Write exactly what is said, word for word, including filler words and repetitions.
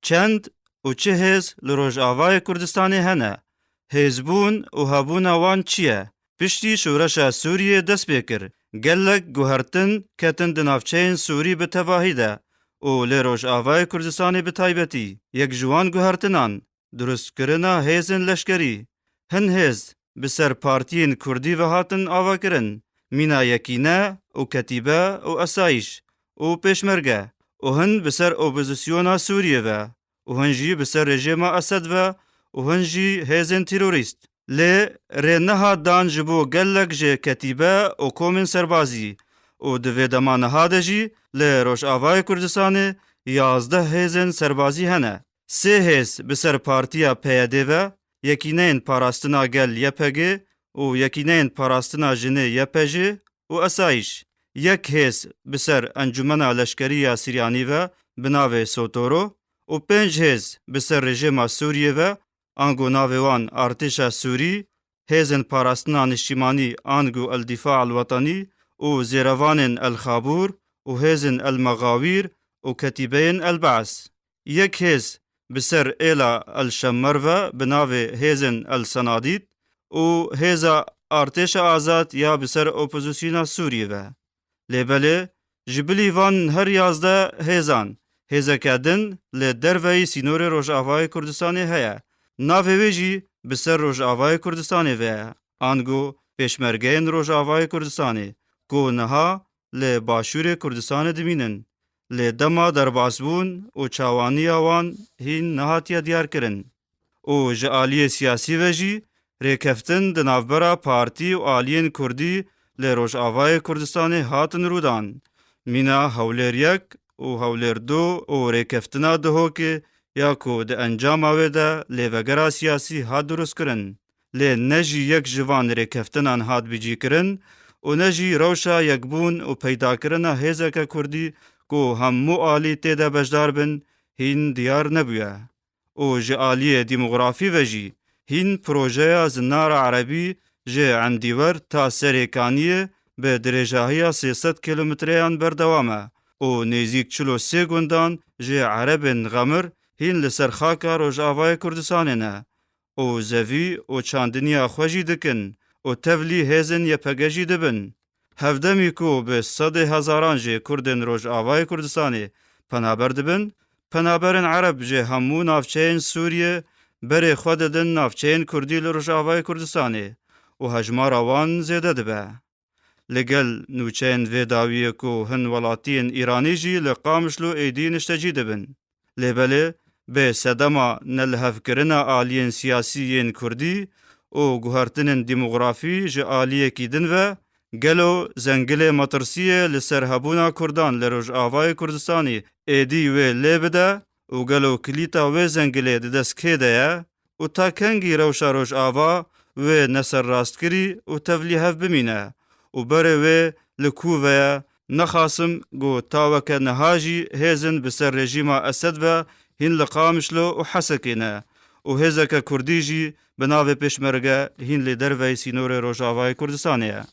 Çend û çi hêz li Rojavayê Kurdistanê hene? Hêzbûn û hebûna wan çi ye? Piştî şoreşa Sûriyê dest pê kir, gelek guhertin ketin di navçeyên Sûrî bi tevahî de û lê Rojavayê Kurdistanê bi taybetî. Yek ji wan guhertinan, durustkirina hêzên leşkerî. Hin hêz bi ser partiyên Kurdî ve hatin avakirin, mîna Yekîne û Ketîbe û Esayîş û Pêşmerge û hin bi ser opozisyona Sûriyê ve û hin jî bi ser rejîma Esed ve û hin jî hêzên terorîst. Lê rê nehat dan ji bo gelek ji ketîbe û komên serbazî û di vê dema niha de jî li Rojavayê Kurdistanê yazdeh hêzên serbazî hene. Sê hêz bi ser partiya P Y D ve, Yekîneyên Parastina Gel Y P G û Yekîneyên Parastina Jinê Y P J û Esayîş. Yek hêz bi ser Encûmena Leşkerî ya Siryanî ve bi navê Sotoro û pênc hêz bi ser rejîma Sûriyê ve, ango navê wan Artêşa Sûrî, Hêzên Parastina Niştimanî ango El Dîfa El Wetenî û Zêrevanên El Xabûr û Hêzên El Mexawîr û Ketîbeyên El Be's. Yek hêz bi ser êla El Şemmer ve bi navê Hêzên El Senadît û Hêza Artêşa Azad ya bi ser opozisyona Sûriyê ve. Lê belê, ji bilî van her yazdeh hêzan, hêzeke din li derveyî sînorê Rojavayê Kurdistanê heye. Navê wê jî bi ser Rojavayê Kurdistanê ve ye, ango Pêşmergeyên Rojavayê Kurdistanê, ku niha li Başûrê Kurdistanê dimînin. Lê dema derbasbûn û çawaniya wan hîn nehatiye diyarkirin. Û ji aliyê siyasî ve jî rêkeftin di navbera partî û aliyên kurdî li Rojavayê Kurdistanê hatin rûdan. Mîna Hewlêr yek û Hewlêr du û rêkeftina Duhokê ya ku di encama wê de lêvegera siyasî hat durustkirin. Lê ne jî yek ji van rêkeftinan hat bicîkirin û ne jî rewşa yekbûn û peydakirina hêzeke kurdî ku hemû alî tê de beşdar bin, hîn diyar nebûye. Û ji aliyê demografî ve jî hîn projeya Zinara Erebî ji Endîwer ta Serê Kaniyê bi dirêjahiya sê sed kîlometreyan berdewam e û nêzîk çil û sê gundan ji Erebên Xemir hîn li ser xaka Rojavayê Kurdistanê ne û zevî û çandiniya xwe jî dikin û tevlî hêzên Y P G jî dibin. Hevdemî ku bi sedê hezaran ji Kurdên Rojavayê Kurdistanê penaber dibin, penaberên Ereb ji hemû navçeyên Sûriyê berê xwe didin navçeyên Kurdî li Rojavayê Kurdistanê û hejmara wan zêde dibe. Li gel nûçeyên vê dawiyê ku hin welatiyên Îranî jî li Qamişlo êdî niştecî dibin. Lê belê, bi sedema nelihevkirina aliyên siyasî yên kurdî û guhertinên demografî ji aliyekî din ve, gelo zengilê metirsiyê li ser hebûna kurdan li Rojavayê Kurdistanê êdî wê lê bide û gelo kilîta wê zengilê di dest kê de ye û ta kengî rewşa Rojava wê neserrastkirî û tevlîhev bimîne û berê wê li ku ve ye, nexasim ku ta weke niha jî hêzin bi ser rejîma Esed ve hîn li Qamişlo û Hesekê ne û hêzeke kurdî jî bi navê Pêşmerge hîn li derveyî sînorê Rojavayê Kurdistanê ye.